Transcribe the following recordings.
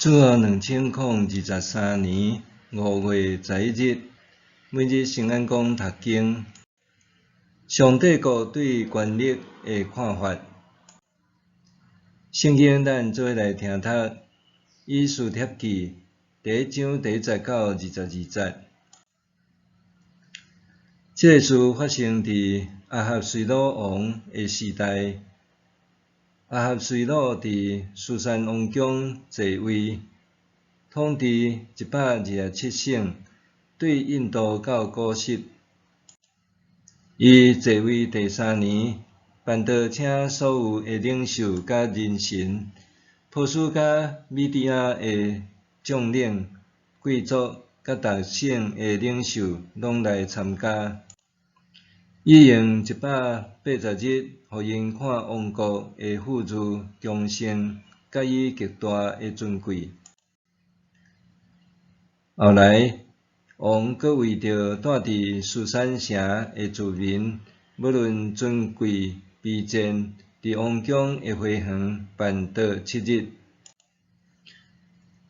主後2023年5月11日，每日聖安講讀經。上帝國對權力的看法。聖經咱做伙來聽讀《以斯帖記》第一章第一節到22節。這个事發生佇亞哈隨魯王的時代。亞哈隨魯佇書珊王宮坐位，統治127省，對印度到古實。伊坐位第三年，辦桌請所有的領袖佮人臣、波斯佮米底亞的將領、貴族佮逐省的領袖攏來參加。伊用180日，予𪜶看王國的富裕強盛，佮伊極大的尊貴。後來，王閣為著住佇書珊城的住民，無論尊貴卑賤，佇王宮的花園辦桌7日。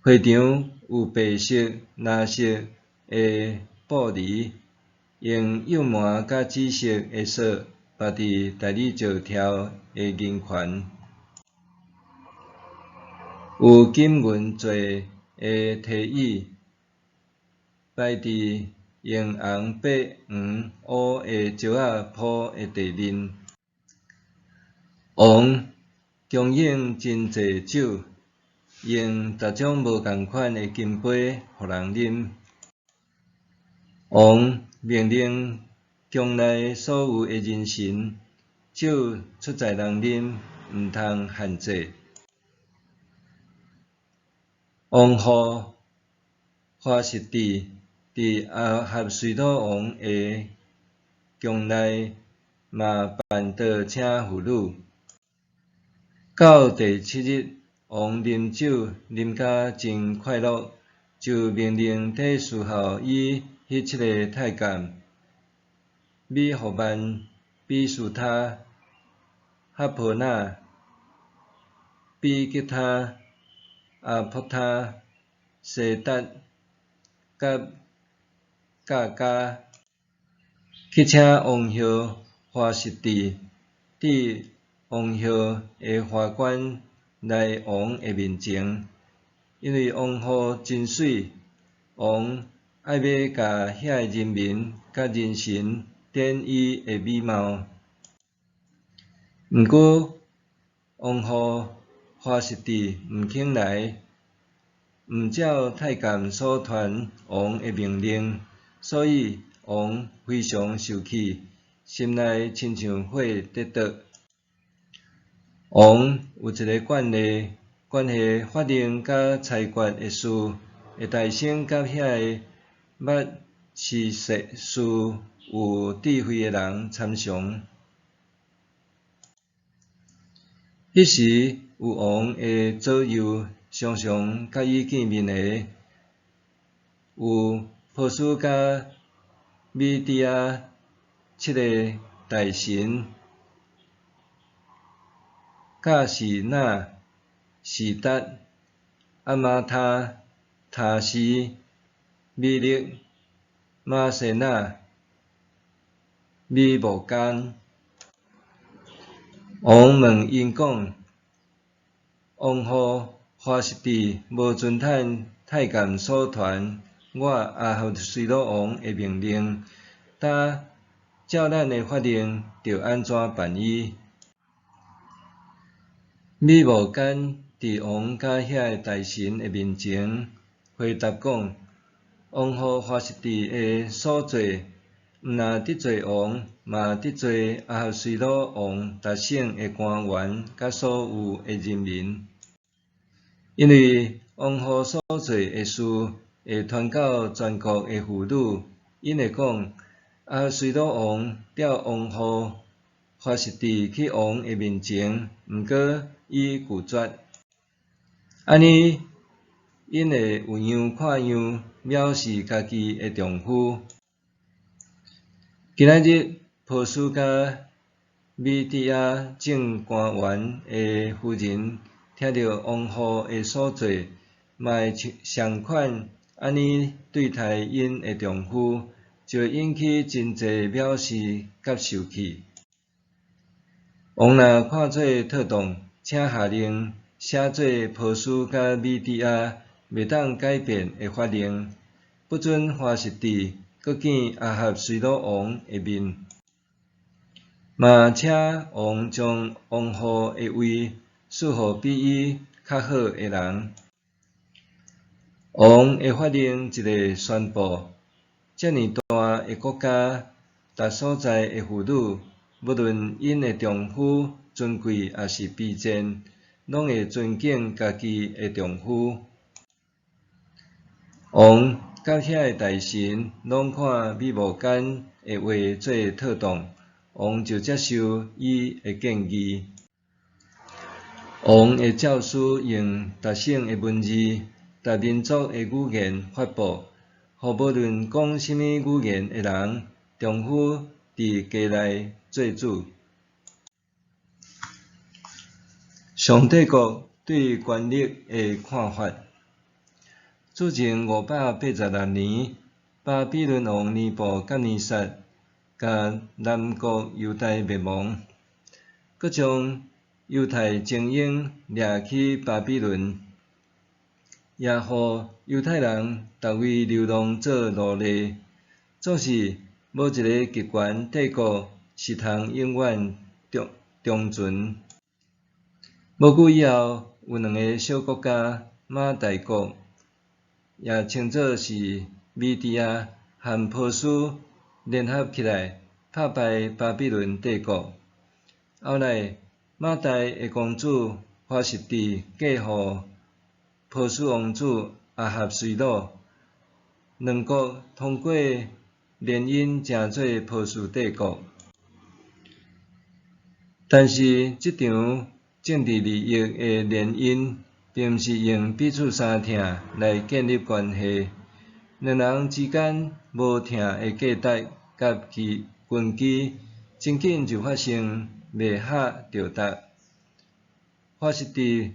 會場有白色、藍色的布籬，用幼麻佮紫色的索縛佇大理石柱的銀環，有金銀做的提椅，擺佇用紅、白、黃、烏的石仔鋪的地面。王供應真濟酒，用逐種無仝款的金杯予人啉。王命令宮內所有的人臣，酒出在人啉，毋通限制。王后華實蒂佇亞哈隨魯王的宮內，嘛辦桌請婦女。到第七日，王啉酒啉甲真快樂，就命令佇侍候伊彼七个太監米戶曼、比斯他、哈波那、比吉他、阿波他、西達佮甲迦，去請王后華實蒂佇王后的華冠來王的面前，因為王后真媠，王愛欲共遐个人民佮人臣展伊的美貌。毋過王后華實蒂毋肯來，毋照太監所傳王的命令，所以王非常受氣，心內親像火佇灼。王有一个慣例，關係法令佮裁決的事，會代先佮遐个捌時世事有智慧的人參詳。彼時有王的左右常常佮伊見面的，有波斯佮米底亞七个大臣，迦示那、示達、阿瑪他、他施、米勒、瑪西那、米無干。王問𪜶講：王后華實蒂無遵趁太監所傳我亞哈隨魯王的命令，焦照咱的法令，著按怎辦伊？米無干佇王佮遐个大臣的面前回答講：王后華實蒂的所做，毋若得罪王，嘛得罪亞哈隨魯王逐省的官員佮所有的人民。因為王后所做的事，會傳到全國的婦女，𪜶會講：亞哈隨魯王召王后華實蒂去王的面前，毋過伊拒絕。按呢，𪜶會有樣看樣，藐視家己的丈夫。今仔日，波斯佮米底亞眾官員的夫人聽著王后的所做，嘛會仝款按呢對待𪜶的丈夫，就會引起真濟藐視佮受氣。王若看做妥當，請下令寫做波斯佮米底亞袂當改變的法令，不准華實蒂閣見亞哈隨魯王的面。嘛請王將王后的位賜予比伊較好的人。王的法令一个宣布，遮爾大的國家，逐所在的婦女，無論𪜶的丈夫尊貴抑是卑賤，攏會尊敬家己的丈夫。王佮遐个大臣攏看米無干的話做妥當，王就接受伊的建議。王的詔書用逐省的文字、逐民族的語言發布，予無論講啥物語言的人，丈夫佇家內做主。上帝國對權力的看法。主前586年，巴比倫王尼布甲尼撒共南國猶大滅亡，閣將猶太精英掠去巴比倫，也予猶太人逐位流浪做奴隸。總是無一个極權帝國是通永遠長存。無久以後，有兩个小國家瑪代國，也稱做是米底亞和波斯聯合起來，拍敗巴比倫帝國。後來，瑪代的公主華實蒂嫁予波斯王子亞哈隨魯，兩國通過聯姻成做波斯帝國。但是，這場政治利益的聯姻，並毋是用彼此相疼來建立關係，兩人之間無疼的價值佮其根基，真緊就發生袂合著搭。華實蒂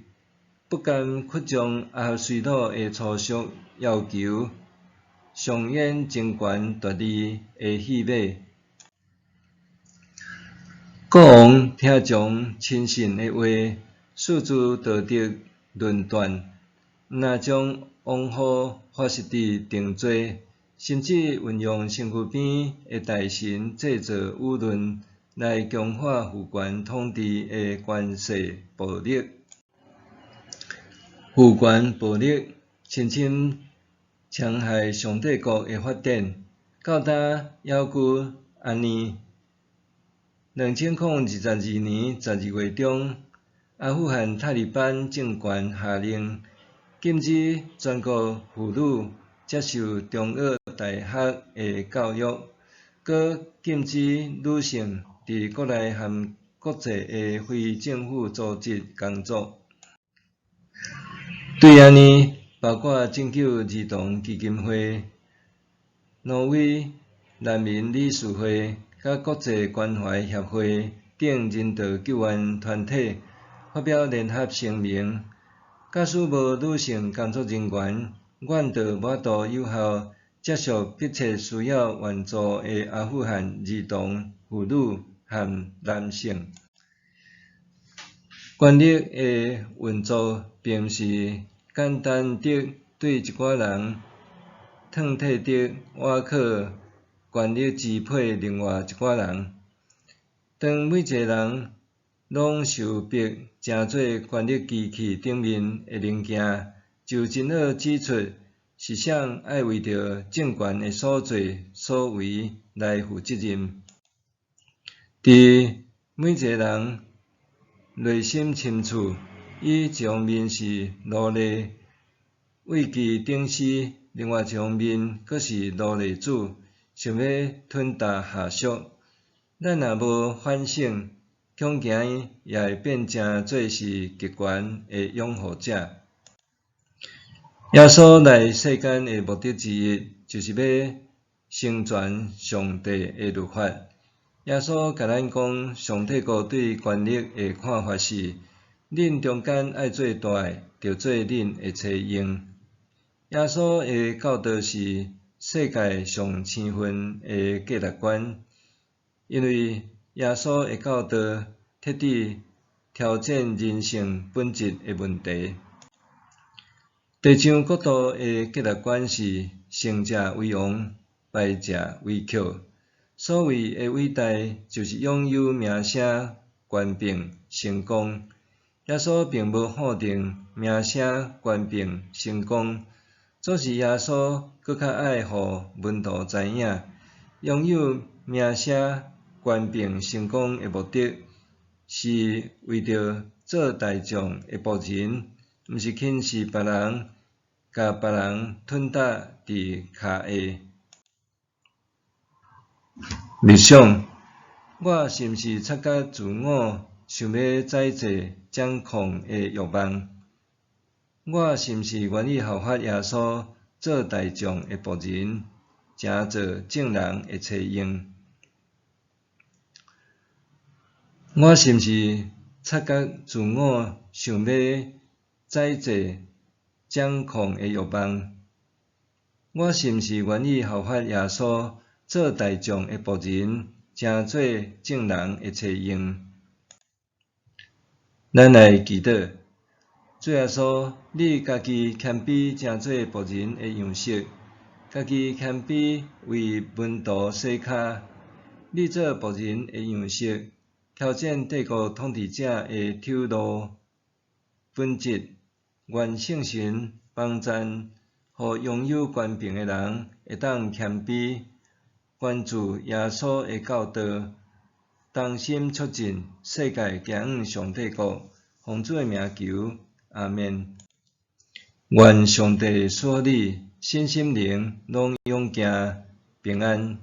不甘屈從亞哈隨魯的粗俗要求，上演爭權奪利的戲碼。國王聽從親信的話，訴諸道德論斷，毋但將王后華實蒂定罪，甚至運用身軀邊的大臣製造輿論，來強化父權統治的權勢暴力。父權暴力深深戕害上帝國的發展，到今猶閣按呢。2022年12月中，阿富汗塔利班政權下令禁止全國婦女接受中學、大學的教育，閣禁止女性佇國內和國際的非政府組織工作。對按呢，包括拯救兒童基金會、挪威難民理事會、佮國際關懷協會等人道救援團體發表聯合聲明，假使無女性工作人員，遠就無法度有效接觸迫切需要援助的阿富汗兒童、婦女和男性。權力的運作並毋是簡單地對一寡人褪退地倚靠權力支配另外一寡人。當每一个人攏受迫成做權力機器頂面的零件，就真好指出是誰愛為著政權的所作所為來負責任。佇每一个人內心深處，伊一方面是奴隸，為其頂死；另外一方面，閣是奴隸主，想欲吞噬下屬。咱若無反省，恐驚也會變成做是極權的擁護者。耶穌來世間的目的之一，就是欲成全上帝的律法。耶穌共咱講，上帝國對權力的看法是：恁中間愛做大的，著做恁的差用。耶穌的教導是世界上青分的價值觀，因為耶穌的教導徹底挑戰人性本質的問題。地上國度的價值觀是成者為王，敗者為寇。所謂的偉大，就是擁有名聲、權柄、成功。耶穌並無否定名聲、權柄、成功，總是耶穌閣較愛予門徒知影，擁有名聲、權柄、成功的目的，是為著做大眾的僕人，毋是輕視別人，共別人吞踏佇跤下。默想，我是毋是察覺自我想欲宰制掌控的欲望？我是毋是願意效法耶穌，做大眾的僕人，成做眾人的冊用？我是毋是察覺自我想欲宰制掌控的欲望？我是毋是願意效法耶穌，做大眾的僕人，成做眾人的冊用？咱來祈禱，主耶穌，你家己謙卑成做僕人的樣式，家己謙卑為門徒洗跤。你做僕人的樣式，挑戰帝國統治者的醜陋本質。願聖神幫贊，予擁有權柄的人會當謙卑，關注耶穌的教導，同心促進世界行向上帝國。奉主的名求，阿們。願上帝賜福你，身心靈攏勇健平安。